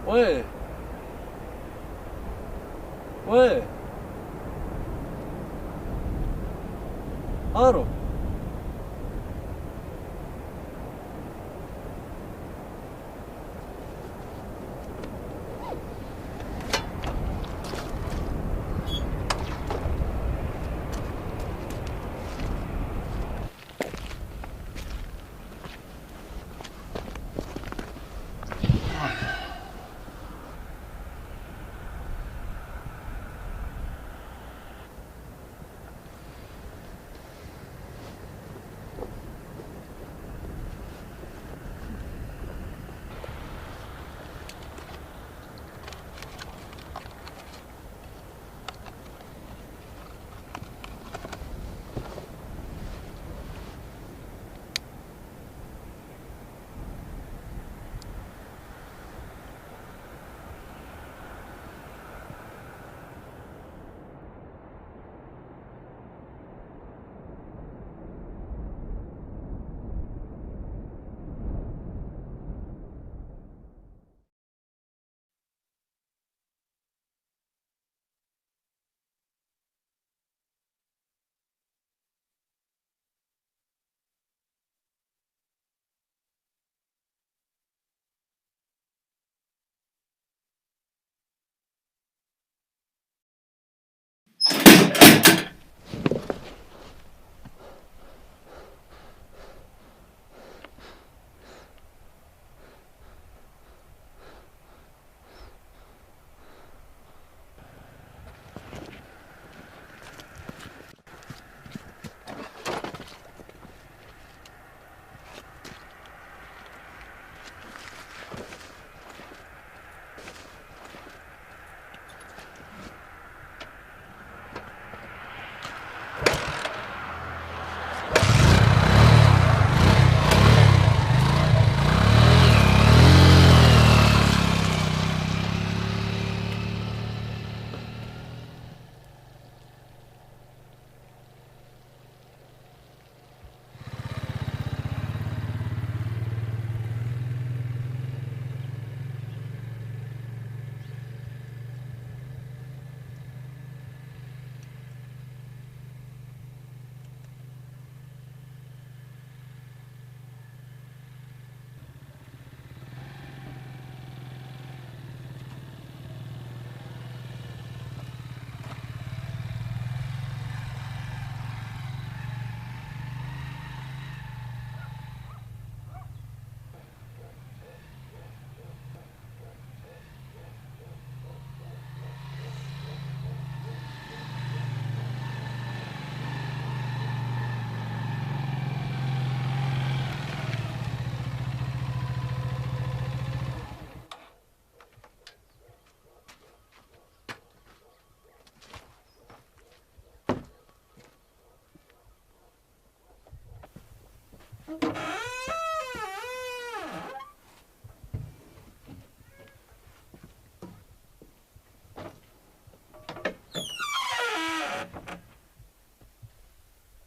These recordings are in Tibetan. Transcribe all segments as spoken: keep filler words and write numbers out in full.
喂。喂。ཨ་རོ།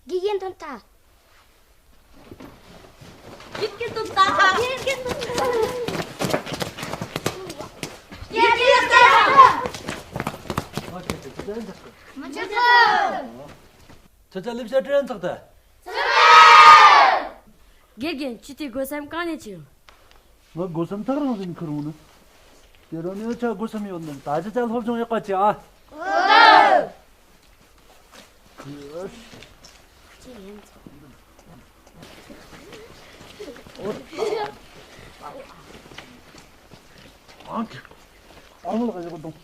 དགེ་རྒན་ཐོན་ཐལ། དགེ་རྒན་ཐོན་ཐལ། དགེ་རྒན་ཐོན་ཐལ། དགེ་རྒན་ཐོན་ཐལ། མི་འཇུག་གི། ཁྱེད་ཅག་ལས་བྱ་སྤྲད་ཚགས་ཏེ། དགེ་རྒན། ཁྱེད་ཚོས་སྒོ་སམ་གང་ནས་བྱས་ཡོད། ང་སྒོ་སམ་ཐག་རིང་ཟིན་ཁུར་འོང་ནི། དེ་རིང་ནས་ཆ་སྒོ་སམ་ཡོད་ནི། ད་ཅི་ཅག་སློབ་སྦྱོང་ཡག་པ་བྱེད་ཨ། ཨོ། ཨང་ཨང་ལ་ག་ཡག་པ་འདུག་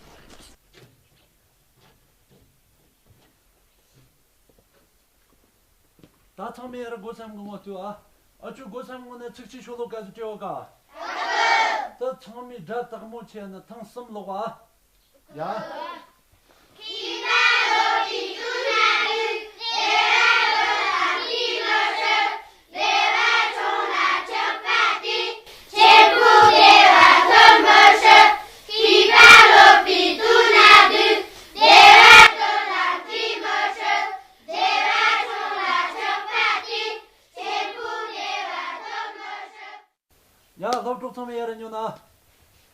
ད་ཚང་མས་ཡར་སྒོ་སམ་གི་ངོ་བསྟོད་ཨ། ཨ་ཅོ་སྒོ་སམ་ངོ་ན་ཚིག་གཅིག་ཤོ་ལོ་ཀ་ཟིག་སྤྲད་ཡོད་ཀ། ད་ཚང་མས་སྒྲ་དག་མོ་བྱས་ན་ཐེངས་གསུམ་ཀློག་ཨ། ཡ། ཡ། སློབ་གྲོགས་ཚང་མས་ཡར་ཉོན་ན།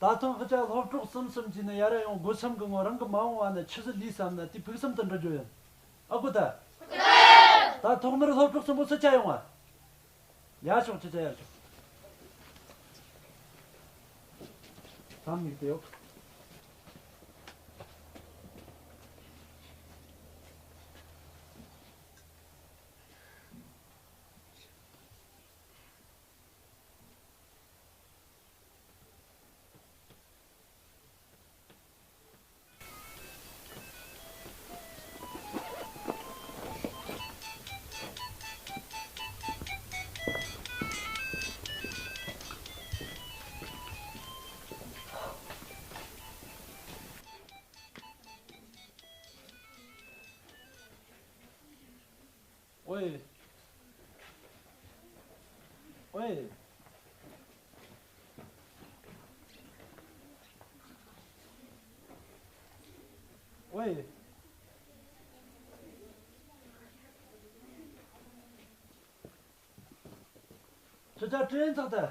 ད་ཐེངས་ཁི་ཆ་སློབ་གྲོགས་གསུམ་གསུམ་གྱིས་ནི་ཡར་ར་ཡོང་དགོས་བསམ་གི་ངོ་རང་གི་མ་འོངས་བ་ནི་ཆི་ཟིག་ལས་བསམ་ན་དེ་ཕུགས་བསམ་དུ་འགྲུབ་རྒྱུ་ཡིན། ཨ་ཁུ་ད། ད་ཐོག་མར་སློབ་གྲོགས་གསུམ་པོ་སུ་ཆ་ཡོང་ང་། ཡར་ཤོག་ཁི་ཆ་ཡར་ཤོག །སམ་ཡིག་དེ་ཡོད། ཨོའེ། ཨོའེ། ཨོའེ། ཁྱོད་ཅག་དྲིན་ཚོགས་ཏེ།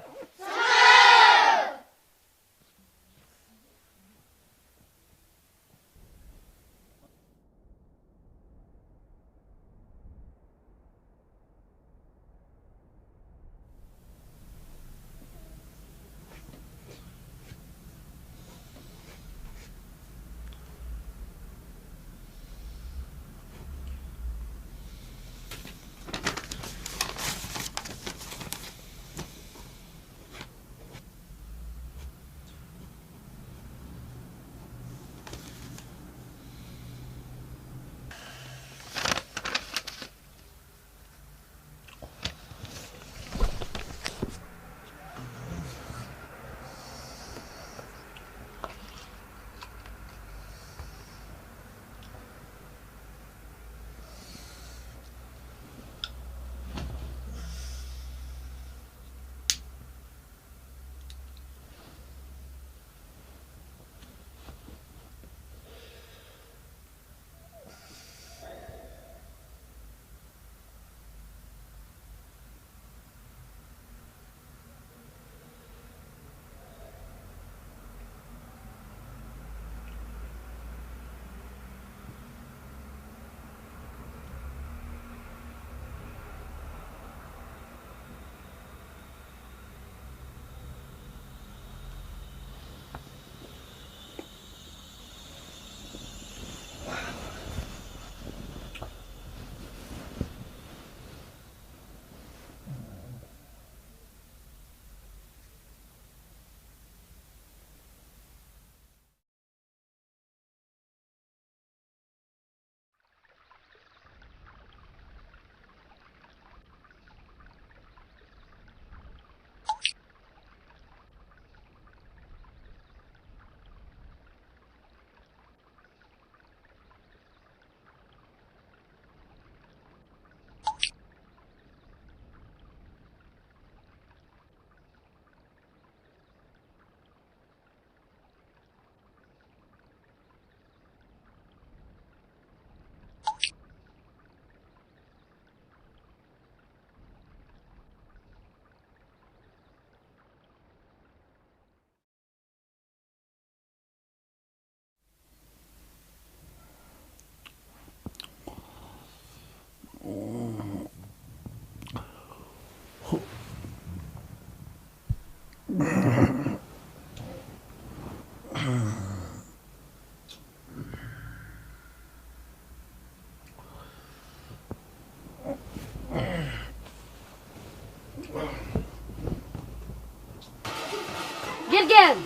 དགེ་རྒན།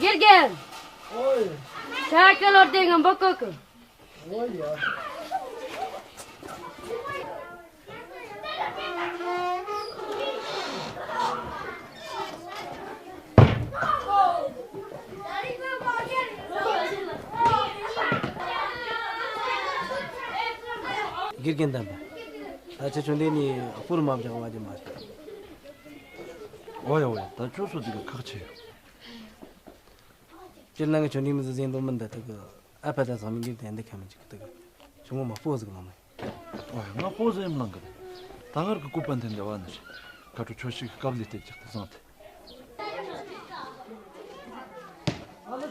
དགེ་རྒན། ཨོའེ། ཤ་ཀ་ལོ་དེ་ང་འབོད་གོ་གི། ཨོའེ་ཡ། དགེ་རྒན་དམ་པ། ད་ཁྱེད་ཆུང་དུས་ནས་སྤོ་རུ་མ་བྱུང་བ་ཅི་མ་རེད། ཨོ་ཡ་ཨོ་ཡ། ད་ཁྱོད་ཚོ་འདི་ག་ཁག་ཆེ་ཡོད། སྤྱིར་ན་ངས་ཆུང་དུས་མི་ཚེ་ཟིན་དོན་མིན་འདི་དག་གི་ཨ་ཕ་དང་བཟང་མི་འགྱུར་དེ་འདི་ཁ་མི་འཇིག་གི་དག་གི་ཆུང་ངོ་མ་སྤོ་ཟིག་ལང་མ་ཡིན། ཨོ་ཡ། ང་སྤོ་ཟིག་ཡིན་ལང་གི། ད་སྔར་གི་བཀོད་པ་འདི་འདྲ་བ་ནི་རེད། ཁ་དྲོ་ཁྱོད་ཤིག་སྐབས་ལས་བལྟས་ཀྱག་དེ་བཟང་སྟེ། བྱ་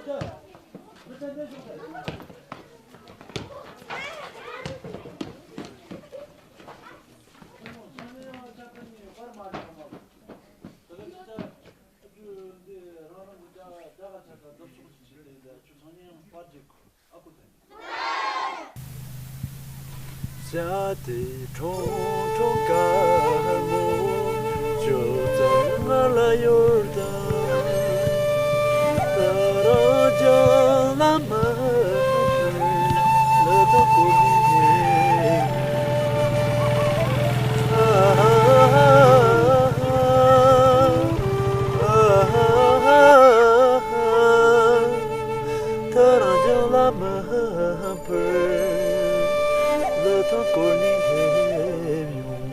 དེ་ཁྲོང་ཁྲོང་དཀར་མོ་ཅོག་ཙེ་ང་ལ་ཡོར་དང་། ད་རང་ཅག་ལ་མ་ཕེབས་ལ་ད་གོ་མི་ཧེ། ཨ་ཧ་ཧ་ཧ། ད་རང་ཅག་ལ་མ་ཕེབས་ལ་ད་གོ་མི་ཧེ་ཡོང་།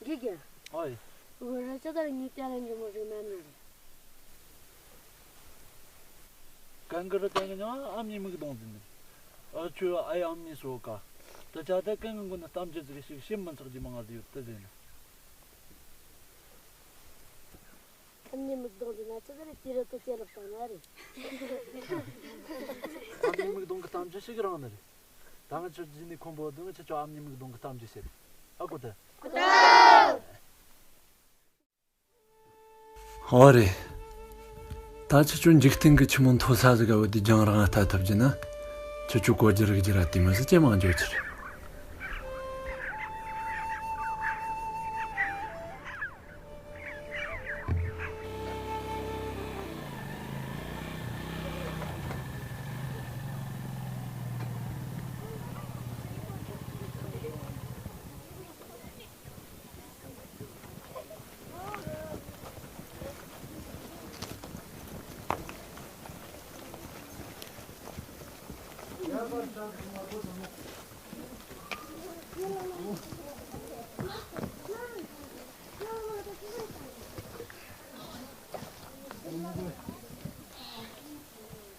དགེ་རྒན། ཨོའི། འོ་ར་ཅག་ད་ལ་ངའི་ཏཱ་ལན་ཇི་མོ་ཟིག་མེད་ནི་རེད། གང་གི་ར་གང་གི་ཉང་ཨ་མྱེས་མིག་གདོང་འཛིན་ནི། ཨ་ཆུ་ཨའི་ཨ་མྱེས་སོ་ཀ། ད་ཆ་ད་གང་གི་མགོ་ན་གཏམ་རྒྱུད་ཟིག་ཞིག་ཤེས་མི་ཚོགས་ཀྱི་མང་ང་ཟིག་ཡོད་དེ་ཟེར་ནི། ཨ་མྱེས་མིག་གདོང་འཛིན་ན་ཅི་ཟེར་དེ་ར་ཏོ་ཅེ་ལབ་བཏང་ན་རེད། ཨ་མྱེས་མིག་གདོང་གི་གཏམ་རྒྱུད་ཞིག་རང་ནི་རེད། ད་ང་ཆོ་རྗེས་ནས་ཁོམ་པོ་དུ་ང་ཆོ་ཆོ་ཨ་མྱེས་མིག་གདོང་གི་གཏམ་རྒྱུད་བཤད། ཨ་ཀོ་ཏི། ཨོ་རེད། ད་ཁྱེད་ཆོ་འཇིག་རྟེན་གྱི་ཆི་མོ་མཐོ་ས་ཟིག་ག་བུད་དེ་རྒྱང་རིང་ང་ལྟ་ཐུབ་རྒྱུ་ན། ཁྱེད་ཆོ་གོ་རྒྱུ་རིག་རྒྱུ་ར་དེ་མོ་ཟིག་ཇེ་མང་འགྱོ་རྒྱུ་རེད།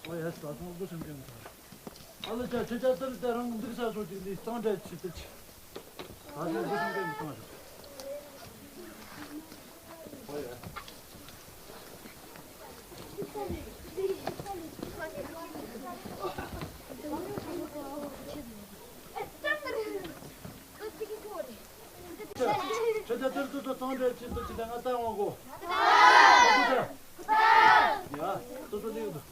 ཨོ་ཡ་ས་ཐོག་ཏུ་སེམས་ཅན་ཚང་། ཨ་ལ་ཅག་ཁྱེད་ཅག་ཏིར་ཏེ་རང་འདུག་ས་སོ་ཅིག་འདི་གཙང་སྦྲ་བྱེད་དུ་ཆི། ད་ཐེངས་འདི་སེམས་ཅན་ཚང་ཞོག་ཨོ་ཡ། ཁྱེད་ཚོ་ཏིར་ཏུ་ཏུ་གཙང་སྦྲ་བྱེད་དུ་ཆི་ད་ང་ལྟ་འོང་གོ། ཡ། ཏུ་ཏུ་ལེགས་འདུག་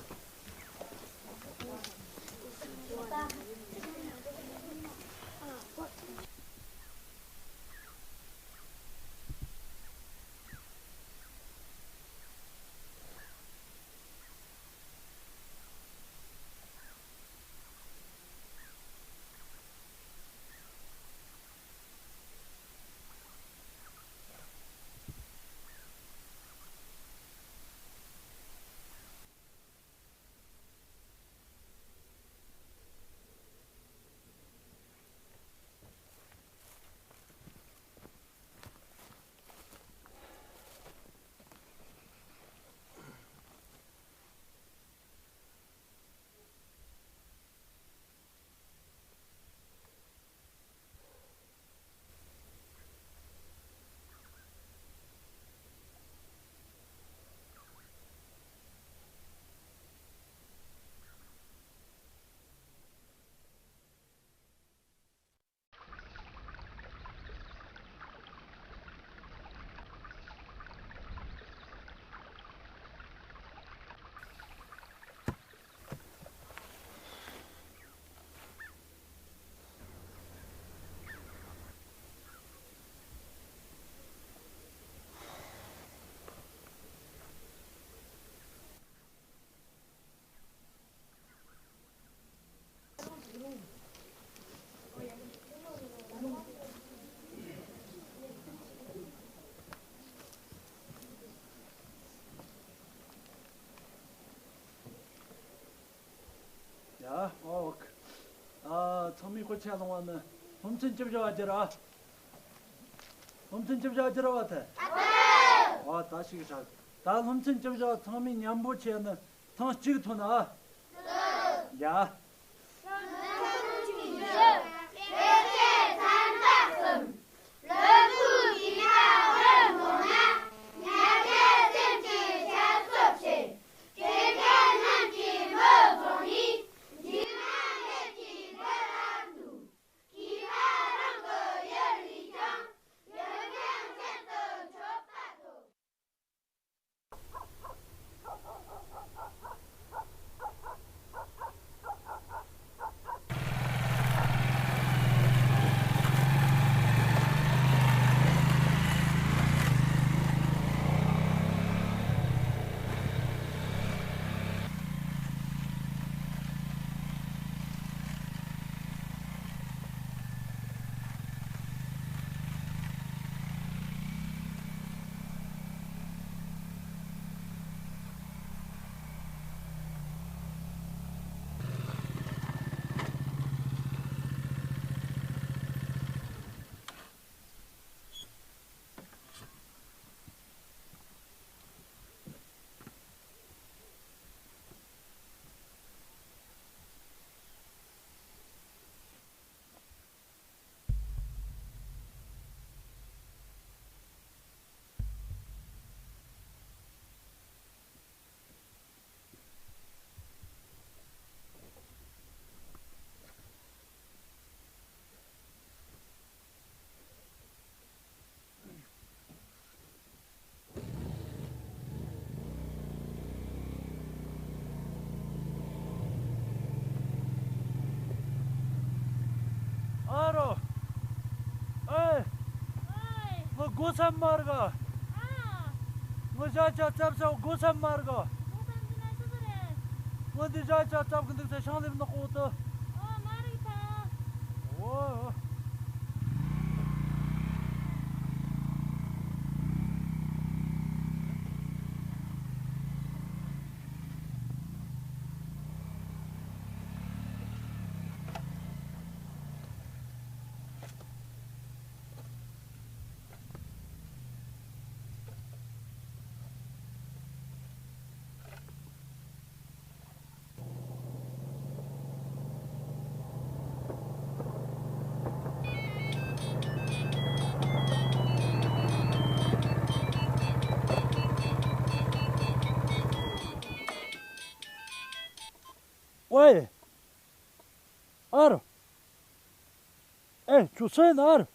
ལོང་བ་ནི་སློབ་ཚན་བཅུ་བཞི་བ་སྒྱུར་ར། སློབ་ཚན་བཅུ་བཞི་བ་སྒྱུར་བ་ཐལ། ཨ་ད་ཞིག་ཧྲ། ད་སློབ་ཚན་བཅུ་བཞི་བ་ཚང་མས་མཉམ་པོ་བྱས་ནས་ཐེངས་གཅིག་ཐོན་ཨ། ཡ། ཨ་རོ། ཨེ། ཨེ། ངོ་སྒོ་སམ་མར་ག་ཨ། ངོ་ཞག་ཆ་ཙབ་ས་སྒོ་སམ་མར་ག་སྒོ་སམ་འདི་ན་ཤི་ཟེར་རེད། ངོ་འདི་ཞག་ཆ་ཙབ་གི་འདུག་ས་ཤང་ལེབ་ནག་པོ་ཏོ། ཨོ་མ་རིག་ཐང་། ཨོ། ཝེ། ཨ་རོ། ཨེ་ཁྱོད་སུ་ཡིན་ཨ་རོ།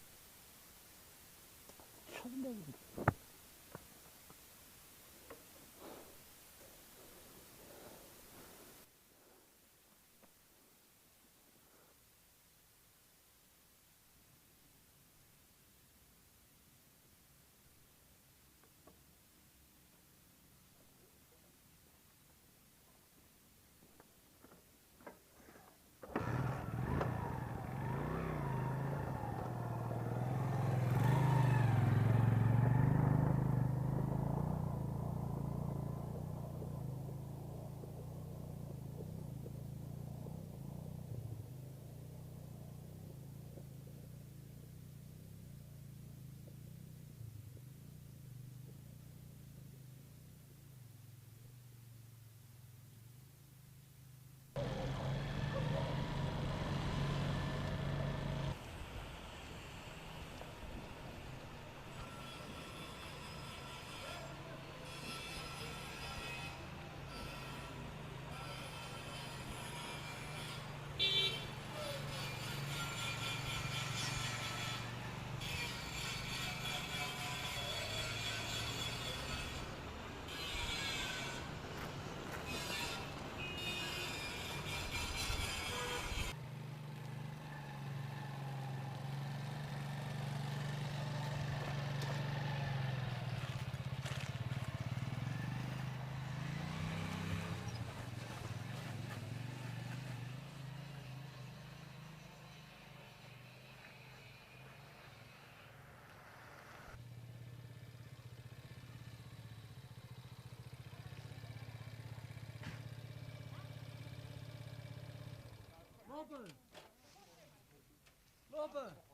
老板。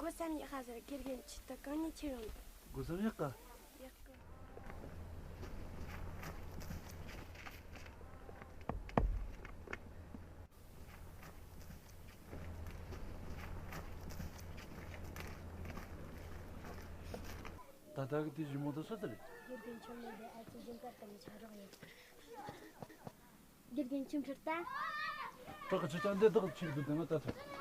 སྒོ་སམ་ཡག་ཁ་ཟེར། དགེ་རྒན་ཆི་ད་གང་ནས་ཁྱེར་ཡོང་། སྒོ་སམ་ཡག་ག་ཡག་ག་ད་ལྟ་གི་དེ་ཞི་མོ་དང་སུ་དེ་རེད། དགེ་རྒན་ཆུང་མེད་པའི་ཨ་ཅེ་ཞིང་ཁར་དང་ཆ་རོགས་ཡིན། དགེ་རྒན་ཆུང་ཁྲིར་ལྟ། བྲག་གི་ཆུ་ཆ་འདི་དག་ཆིག་ཏུ་དེ་མ་ལྟ་ཐུབ།